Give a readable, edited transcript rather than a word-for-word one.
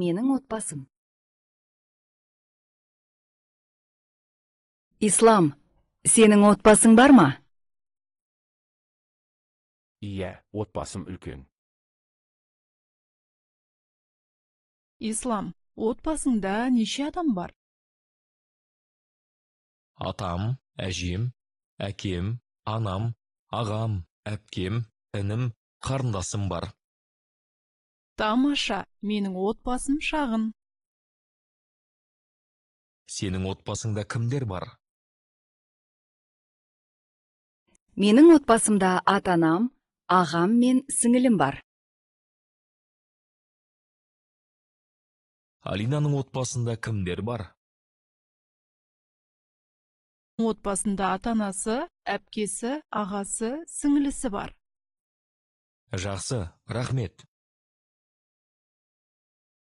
менің отбасым. Ислам, сенің отбасың бар ма? Иә, отбасым үлкен. Ислам, отбасыңда неше адам бар? Атам, әжем, әкем, анам, ағам, әпкем, інім, қарындасым бар. Тамаша, менің отбасым шағын. Сенің отбасыңда кімдер бар? Менің отбасымда ата-анам, ағам мен сіңілім бар. Алинаның отбасында кімдер бар? Отбасында ата-анасы, әпкесі, ағасы, сіңілісі бар. Жақсы, рахмет.